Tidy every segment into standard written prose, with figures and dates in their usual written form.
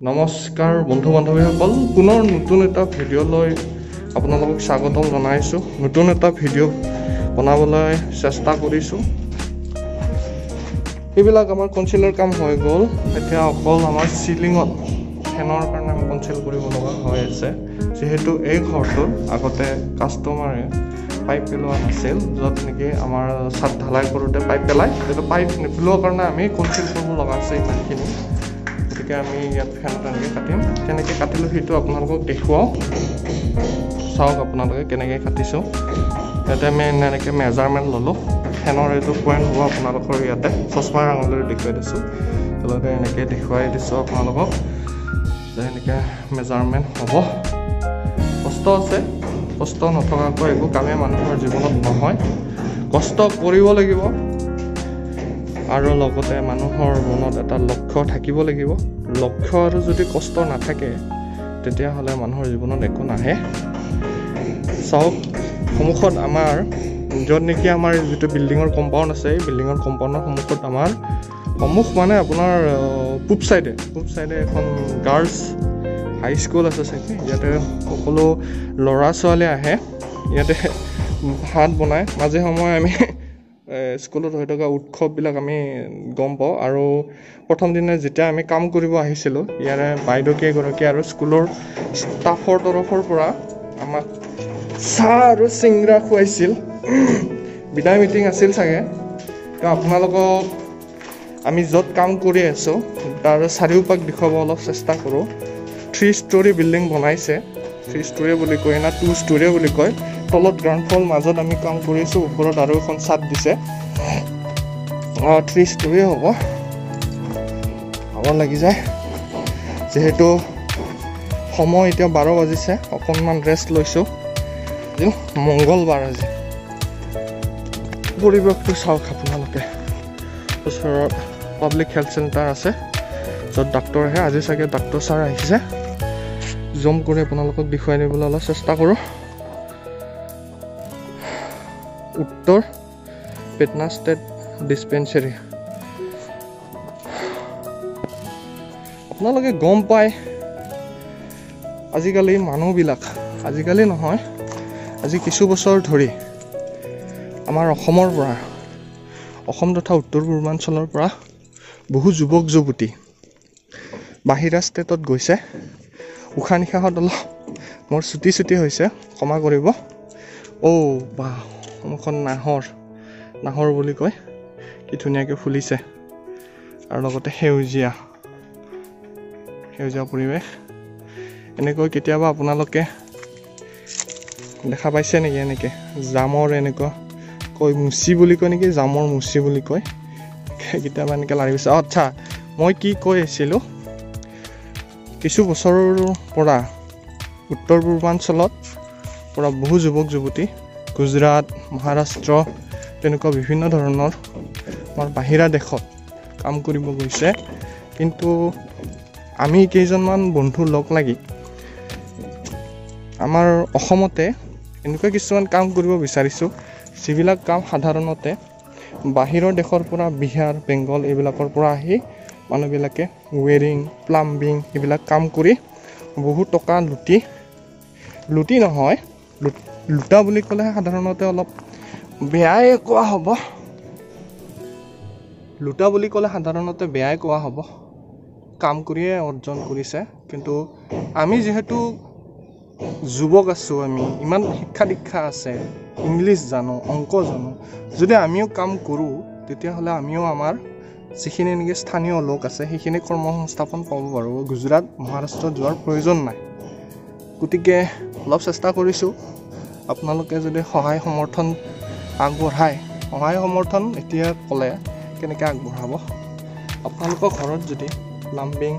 নমস্কাৰ বন্ধু বান্ধৱীসকল, পুনৰ নতুন এটা ভিডিঅ'লৈ আপোনালোকক স্বাগতম জনাইছোঁ। নতুন এটা ভিডিঅ' বনাবলৈ চেষ্টা কৰিছোঁ। এইবিলাক আমাৰ কনচিলৰ কাম হৈ গ'ল। এতিয়া অকল আমাৰ চিলিঙত ফেনৰ কাৰণে আমি কনচিল কৰিব লগা হৈ আছে, যিহেতু এই ঘৰটোত আগতে কাষ্টমাৰে পাইপ পেলোৱা নাছিল, য'ত নেকি আমাৰ চাট ঢালাই কৰোঁতে পাইপ পেলাই, সেইটো পাইপ নেপেলোৱাৰ কাৰণে আমি কনচিল কৰিব লগা আছে ইমানখিনি। গতিকে আমি ইয়াত ফেন এনেকৈ কাটিম। কেনেকৈ কাটিলোঁ সেইটো আপোনালোকক দেখুৱাওঁ। চাওক আপোনালোকে কেনেকৈ কাটিছোঁ। ইয়াতে আমি এনেকৈ মেজাৰমেণ্ট ল'লোঁ। ফেনৰ এইটো পইণ্ট হ'ব আপোনালোকৰ ইয়াতে চশমাৰ আঙুলিৰে দেখুৱাই দিছোঁ, একেলগে এনেকৈ দেখুৱাই দিছোঁ আপোনালোকক যে এনেকৈ মেজাৰমেণ্ট হ'ব। কষ্ট আছে, কষ্ট নথকাকৈ একো কামেই মানুহৰ জীৱনত নহয়। কষ্ট কৰিব লাগিব আৰু লগতে মানুহৰ মনত এটা লক্ষ্য থাকিব লাগিব। লক্ষ্য আৰু যদি কষ্ট নাথাকে তেতিয়াহ'লে মানুহৰ জীৱনত একো নাহে। চাওক সন্মুখত আমাৰ য'ত নেকি আমাৰ যিটো বিল্ডিঙৰ কম্পাউণ্ড আছে, এই বিল্ডিঙৰ কম্পাউণ্ডৰ সন্মুখত আমাৰ সন্মুখ মানে আপোনাৰ পূব চাইডে এখন গাৰ্লছ হাই স্কুল আছে চাগে। ইয়াতে সকলো ল'ৰা ছোৱালী আহে, ইয়াতে ভাত বনায়। মাজে সময়ে আমি স্কুলত হৈ থকা উৎসৱবিলাক আমি গম পাওঁ। আৰু প্ৰথম দিনা যেতিয়া আমি কাম কৰিব আহিছিলোঁ, ইয়াৰে বাইদেউ কেইগৰাকী আৰু স্কুলৰ ষ্টাফৰ তৰফৰ পৰা আমাক চাহ আৰু চিংৰা খুৱাইছিল। বিদায় মিটিং আছিল চাগে। তো আপোনালোকক আমি য'ত কাম কৰি আছোঁ তাৰ চাৰিওপাক দেখুৱাব অলপ চেষ্টা কৰোঁ। 3 ষ্টৰী বিল্ডিং বনাইছে, 3 ষ্টৰী বুলি কয় না 2 ষ্টৰী বুলি কয়। তলত গ্ৰাউণ্ড ফ্ল'ৰ, মাজত আমি কাম কৰিছোঁ, ওপৰত আৰু এখন চাট দিছে। 3 ষ্টৰী হ'ব। ভাগৰ লাগি যায় যিহেতু সময় এতিয়া 12 বাজিছে, অকণমান ৰেষ্ট লৈছোঁ। মংগলবাৰ আজি। পৰিৱেশটো চাওক আপোনালোকে। ওচৰত পাব্লিক হেল্থ চেণ্টাৰ আছে য'ত ডাক্তৰ আহে। আজি চাগে ডাক্তৰ ছাৰ আহিছে। জুম কৰি আপোনালোকক দেখুৱাই দিবলৈ অলপ চেষ্টা কৰোঁ। উত্তৰ পেটনা ষ্টেট ডিছপেঞ্চেৰী। আপোনালোকে গম পায় আজিকালি মানুহবিলাক, আজিকালি নহয়, আজি কিছু বছৰ ধৰি আমাৰ অসমৰ পৰা, অসম তথা উত্তৰ পূৰ্বাঞ্চলৰ পৰা বহু যুৱক যুৱতী বাহিৰা ষ্টেটত গৈছে। উশাহ নিশাহত অলপ মোৰ চুটি চুটি হৈছে, ক্ষমা কৰিব। অ' বা সন্মুখত নাহৰ, নাহৰ বুলি কয়, কি ধুনীয়াকৈ ফুলিছে। আৰু লগতে সেউজীয়া সেউজীয়া পৰিৱেশ। এনেকৈ কেতিয়াবা আপোনালোকে দেখা পাইছে নেকি? এনেকৈ জামৰ এনেকুৱা কয়, মুচি বুলি কয় নেকি, জামৰ মুচি বুলি কয়। কেতিয়াবা এনেকৈ লাগি গৈছে। আচ্ছা, মই কি কৈ আছিলোঁ, কিছু বছৰৰ পৰা উত্তৰ পূৰ্বাঞ্চলত পৰা বহু যুৱক যুৱতী গুজৰাট, মহাৰাষ্ট্ৰ তেনেকুৱা বিভিন্ন ধৰণৰ আমাৰ বাহিৰা দেশত কাম কৰিব গৈছে। কিন্তু আমি কেইজনমান বন্ধু লগ লাগি আমাৰ অসমতে এনেকুৱা কিছুমান কাম কৰিব বিচাৰিছোঁ, যিবিলাক কাম সাধাৰণতে বাহিৰৰ দেশৰ পৰা, বিহাৰ, বেংগল এইবিলাকৰ পৰা আহি মানুহবিলাকে ৱেৰিং, প্লাম্বিং এইবিলাক কাম কৰি বহুত টকা লুটি, লুটি নহয়, লুটা বুলি ক'লে সাধাৰণতে অলপ বেয়াই কোৱা হ'ব, লুটা বুলি ক'লে সাধাৰণতে বেয়াই কোৱা হ'ব, কাম কৰিয়ে অৰ্জন কৰিছে। কিন্তু আমি যিহেতু যুৱক আছোঁ, আমি ইমান শিক্ষা দীক্ষা আছে, ইংলিছ জানো, অংক জানো, যদি আমিও কাম কৰোঁ তেতিয়াহ'লে আমিও আমাৰ যিখিনি নেকি স্থানীয় লোক আছে সেইখিনি কৰ্মসংস্থাপন পাব পাৰোঁ। গুজৰাট, মহাৰাষ্ট্ৰত যোৱাৰ প্ৰয়োজন নাই। গতিকে অলপ চেষ্টা কৰিছোঁ। আপোনালোকে যদি সহায় সমৰ্থন আগবঢ়ায়, সহায় সমৰ্থন এতিয়া ক'লে কেনেকৈ আগবঢ়াব? আপোনালোকৰ ঘৰত যদি প্লাম্বিং,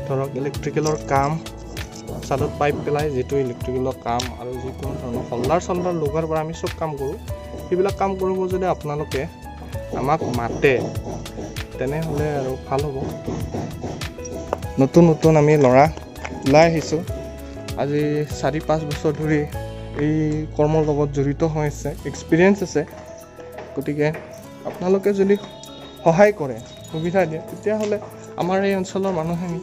ধৰক ইলেক্ট্ৰিকেলৰ কাম, চাদত পাইপ পেলাই যিটো ইলেক্ট্ৰিকেলৰ কাম আৰু যিকোনো ধৰণৰ হল্ডাৰ চল্ডাৰ লগোৱাৰ পৰা আমি চব কাম কৰোঁ, সেইবিলাক কাম কৰিব যদি আপোনালোকে আমাক মাতে তেনেহ'লে আৰু ভাল হ'ব। নতুন নতুন আমি ল'ৰা ওলাই আহিছোঁ। আজি 4-5 বছৰ ধৰি এই কৰ্মৰ লগত জড়িত হৈ আছে, এক্সপিৰিয়েঞ্চ আছে। গতিকে আপোনালোকে যদি সহায় কৰে, সুবিধা দিয়ে, তেতিয়াহ'লে আমাৰ এই অঞ্চলৰ মানুহখিনি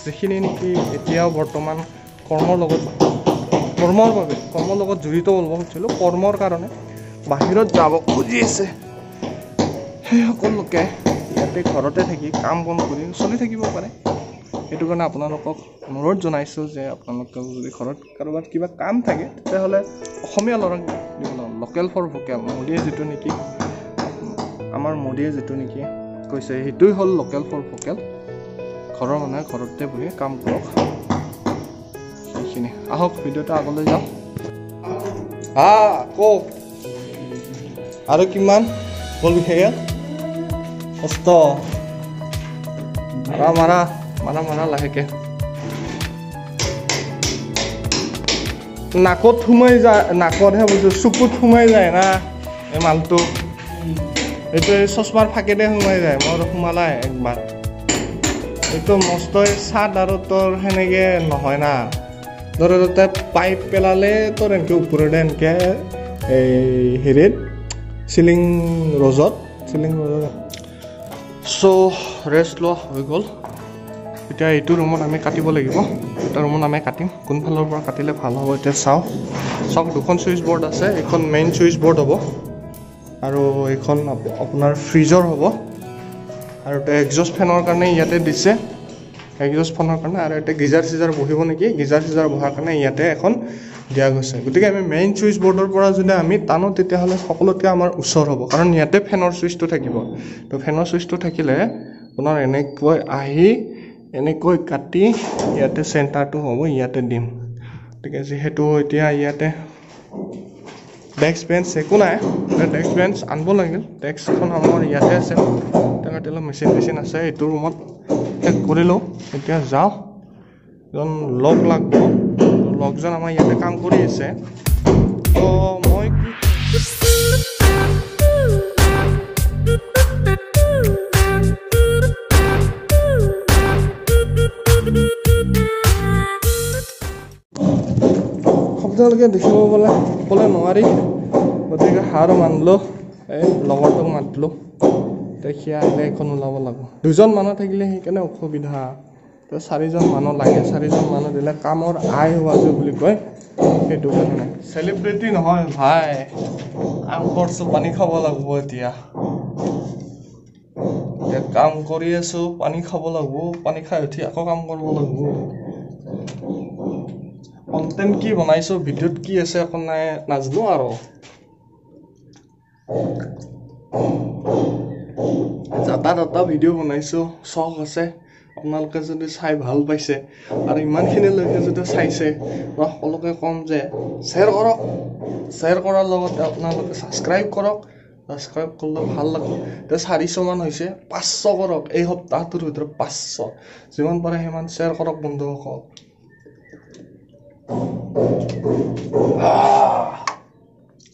যিখিনি নেকি এতিয়াও বৰ্তমান কৰ্মৰ লগত কৰ্মৰ বাবে কৰ্মৰ লগত জড়িত বলব খুজিছিলোঁ, কৰ্মৰ কাৰণে বাহিৰত যাব খুজি আছে, সেইসকল লোকে ইয়াতে ঘৰতে থাকি কাম বন কৰি চলি থাকিব পাৰে। সেইটো কাৰণে আপোনালোকক অনুৰোধ জনাইছোঁ যে আপোনালোকেও যদি ঘৰত কাৰোবাৰ কিবা কাম থাকে তেতিয়াহ'লে অসমীয়া ল'ৰাক দিব লাগিব। লোকেল ফৰ ভোকেল, মোদীয়ে যিটো নেকি আমাৰ মোদীয়ে যিটো নেকি কৈছে সেইটোৱেই হ'ল লোকেল ফৰ ভোকেল। ঘৰৰ মানুহে ঘৰতে বহি কাম কৰক, সেইখিনি। আহক ভিডিঅ'টো আগলৈ যাওঁ। হা কওক আৰু কিমান গ'ল বিশেষ কষ্ট, মাৰা মাৰা মাৰা মাৰা লাহেকে। নাকত সোমাই যায়, নাকতহে বুজো চকুত সোমাই যায় না এই মালটো, এইটো এই চশমাৰ ফাঁকেৰে সোমাই যায়। মোৰ সোমালাই একবাৰ, এইটো মস্তই চাট আৰু তোৰ সেনেকে নহয় না, ধৰ তাতে পাইপ পেলালে তোৰ এনেকে ওপৰতে এনেকে এই হেৰিত চিলিং ৰজত চিলিং ৰজত। চ' ৰেষ্ট লোৱা হৈ গ'ল। এতিয়া এইটো ৰুমত আমি কাটিব লাগিব, এটা ৰুমত আমি কাটিম। কোনফালৰ পৰা কাটিলে ভাল হ'ব এতিয়া চাওঁ। চাওক দুখন ছুইচ বৰ্ড আছে, এইখন মেইন ছুইচ বৰ্ড হ'ব আৰু এইখন আপোনাৰ ফ্ৰিজৰ হ'ব, আৰু এক্সজষ্ট ফেনৰ কাৰণে ইয়াতে দিছে, এক্সজষ্ট ফেনৰ কাৰণে। আৰু ইয়াতে গিজাৰ চিজাৰ বহিব নেকি, গিজাৰ চিজাৰ বহাৰ কাৰণে ইয়াতে এখন দিয়া গৈছে। গতিকে আমি মেইন ছুইচ বৰ্ডৰ পৰা যদি আমি টানো তেতিয়াহ'লে সকলোতকৈ আমাৰ ওচৰ হ'ব, কাৰণ ইয়াতে ফেনৰ ছুইচটো থাকিব। তো ফেনৰ ছুইচটো থাকিলে আপোনাৰ এনেকৈ আহি এনেকৈ কাটি ইয়াতে চেণ্টাৰটো হ'ব, ইয়াতে দিম। গতিকে যিহেতু এতিয়া ইয়াতে ডেস্ক বেঞ্চ একো নাই, ডেস্ক বেঞ্চ আনিব লাগিল। ডেস্কখন আমাৰ ইয়াতে আছে, তেনেকৈ মেচিন চেচিন আছে এইটো ৰুমত। শেষ কৰিলোঁ, এতিয়া যাওঁ। এজন লগ লাগব, লগজন আমাৰ ইয়াতে কাম কৰি আছে। তো মই আপোনালোকে দেখিব পালে ক'লে নোৱাৰি, গতিকে হাৰ মানিলোঁ, এই লগৰটোক মাতিলোঁ। এতিয়া সি আহিলে এইখন ওলাব লাগিব। দুজন মানুহ থাকিলে সেইকাৰণে অসুবিধা, তো চাৰিজন মানুহ লাগে। চাৰিজন মানুহ দিলে কামৰ আয় হোৱা যে বুলি কয়, সেইটো কাৰণে। চেলিব্ৰিটি নহয় ভাই, কাম কৰিছোঁ, পানী খাব লাগিব। এতিয়া এতিয়া কাম কৰি আছোঁ, পানী খাব লাগিব, পানী খাই উঠি আকৌ কাম কৰিব লাগিব। কণ্টেণ্ট কি বনাইছোঁ, ভিডিঅ'ত কি আছে একো নাই নাজানো আৰু। যাতা তাতা ভিডিঅ' বনাইছোঁ, চখ আছে। আপোনালোকে যদি চাই ভাল পাইছে আৰু ইমানখিনিলৈকে যদি চাইছে, মই সকলোকে ক'ম যে শ্বেয়াৰ কৰক। শ্বেয়াৰ কৰাৰ লগতে আপোনালোকে ছাবস্ক্ৰাইব কৰক। ছাবস্ক্ৰাইব কৰিলে ভাল লাগিব। এতিয়া 400মান হৈছে, 500 কৰক এই সপ্তাহটোৰ ভিতৰত, 500 যিমান পাৰে সিমান শ্বেয়াৰ কৰক বন্ধুসকল।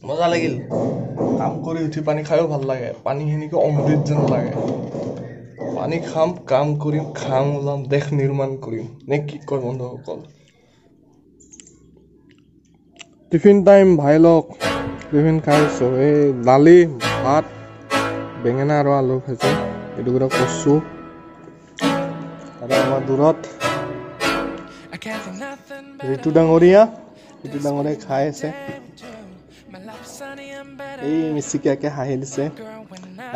মজা লাগিল কাম কৰি উঠি পানী খায়ো ভাল লাগে, পানীখিনিকে অমৃত যেন লাগে। পানী খাম, কাম কৰিম, খাম ওলাম, দেশ নিৰ্মাণ কৰিম নে কি কয় বন্ধুসকল। টিফিন টাইম ভাই লওক, টিফিন খাইছোঁ। এই দালি ভাত বেঙেনা আৰু আলু ভাজি, এইটুকুৰা কচু। আৰু আমাৰ দূৰত ঋতু ডাঙৰীয়া, ঋতু ডাঙৰীয়াই খাই আছে। এই মিচিকিয়াকে হাঁহি দিছে।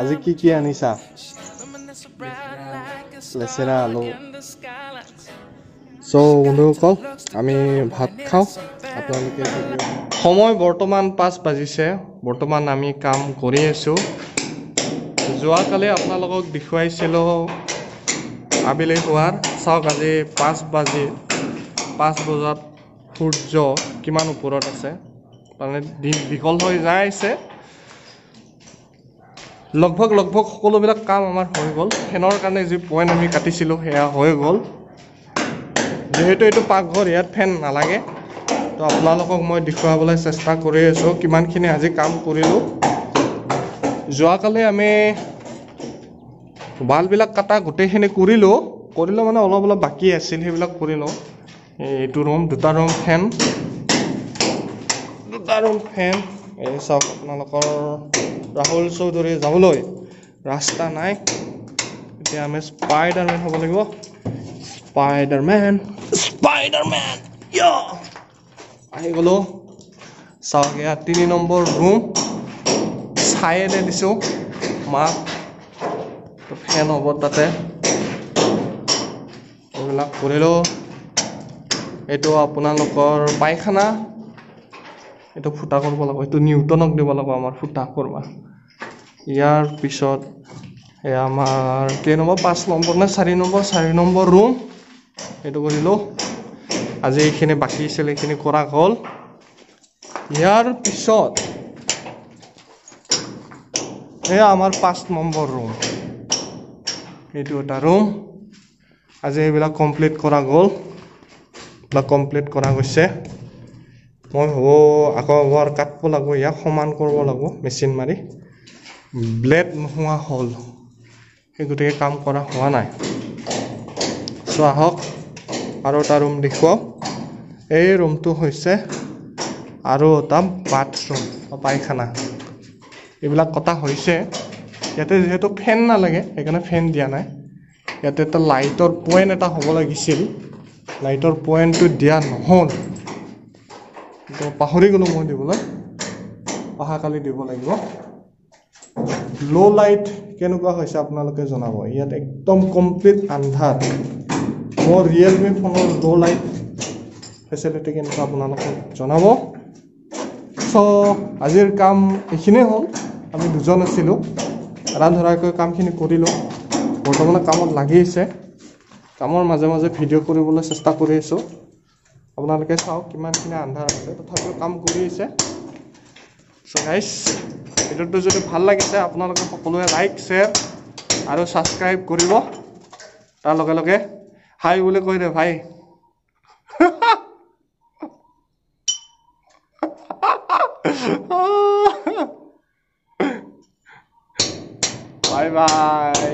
আজি কি কি আনিছা? লেচেৰা আলু। চ' বন্ধুসকল আমি ভাত খাওঁ, আপোনালোকে সময় বৰ্তমান 5 বাজিছে। বৰ্তমান আমি কাম কৰি আছোঁ। যোৱাকালি আপোনালোকক দেখুৱাইছিলোঁ আবেলি হোৱাৰ। চাওক আজি 5 বজাত সূৰ্য কিমান ওপৰত আছে, মানে দিন দীঘল হৈ যাই আছে। লগভগ সকলোবিলাক কাম আমাৰ হৈ গ'ল। ফেনৰ কাৰণে যি পইণ্ট আমি কাটিছিলোঁ সেয়া হৈ গ'ল। যিহেতু এইটো পাকঘৰ, ইয়াত ফেন নালাগে। তো আপোনালোকক মই দেখুৱাবলৈ চেষ্টা কৰি আছোঁ কিমানখিনি আজি কাম কৰিলোঁ। যোৱাকালি আমি ৱালবিলাক কটা গোটেইখিনি কৰিলোঁ, মানে অলপ অলপ বাকী আছিল, সেইবিলাক কৰিলোঁ। এইটো ৰুম, দুটা ৰুম ফেন, দুটা ৰুম ফেন। এই চাওক আপোনালোকৰ ৰাহুল চৌধুৰী যাবলৈ ৰাস্তা নাই। এতিয়া আমি স্পাইডাৰমেন হ'ব লাগিব। স্পাইডাৰমেন, স্পাইডাৰমেন আহি গ'লোঁ। চাওক, এয়া 3 নম্বৰ ৰুম, চাইডে দিছোঁ মাক, ফেন হ'ব তাতে, এইবিলাক কৰিলোঁ। এইটো আপোনালোকৰ পায়খানা, এইটো ফুটা কৰিব লাগিব, এইটো নিউটনক দিব লাগিব আমাৰ ফুটা কৰিব। ইয়াৰ পিছত এয়া আমাৰ কেই নম্বৰ, 5 নম্বৰ নে 4 নম্বৰ, 4 নম্বৰ ৰুম, এইটো কৰিলোঁ। আজি এইখিনি বাকী আছিল, এইখিনি কৰা গ'ল। ইয়াৰ পিছত এয়া আমাৰ 5 নম্বৰ ৰুম, এইটো এটা ৰুম। আজি এইবিলাক কমপ্লিট কৰা গ'ল, এইবিলাক কমপ্লিট কৰা গৈছে। মই ভাবোঁ আকৌ এবাৰ কাটিব লাগিব, ইয়াক সমান কৰিব লাগিব মেচিন মাৰি। ব্লেড নোহোৱা হ'ল, সেই গতিকে কাম কৰা হোৱা নাই। চ' আহক আৰু এটা ৰুম দেখুৱাওঁ। এই ৰুমটো হৈছে আৰু এটা বাথৰুম বা পায়খানা। এইবিলাক কটা হৈছে। ইয়াতে যিহেতু ফেন নালাগে, সেইকাৰণে ফেন দিয়া নাই। ইয়াতে এটা লাইটৰ পইণ্ট এটা হ'ব লাগিছিল, লাইটৰ পইণ্টটো দিয়া নহ'ল, তো পাহৰি গ'লোঁ মই দিবলৈ, অহাকালি দিব লাগিব। ল' লাইট কেনেকুৱা হৈছে আপোনালোকে জনাব। ইয়াত একদম কমপ্লিট আন্ধাৰ। মোৰ ৰিয়েলমি ফোনৰ ল' লাইট ফেচিলিটি কেনেকুৱা আপোনালোকক জনাব। চ' আজিৰ কাম এইখিনিয়ে হ'ল। আমি দুজন আছিলোঁ, এৰা ধৰাকৈ কামখিনি কৰিলোঁ। বৰ্তমানে কামত লাগি আছে, কামৰ মাজে মাজে ভিডিঅ' কৰিবলৈ চেষ্টা কৰি আছোঁ। আপোনালোকে চাওক কিমানখিনি আন্ধাৰ আছে, তথাপিও কাম কৰি আছে। চ' গাইজ, ভিডিঅ'টো যদি ভাল লাগিছে আপোনালোকে সকলোৱে লাইক, শ্বেয়াৰ আৰু ছাবস্ক্ৰাইব কৰিব। তাৰ লগে লগে হাই বুলি কৈ দে ভাই। Bye bye.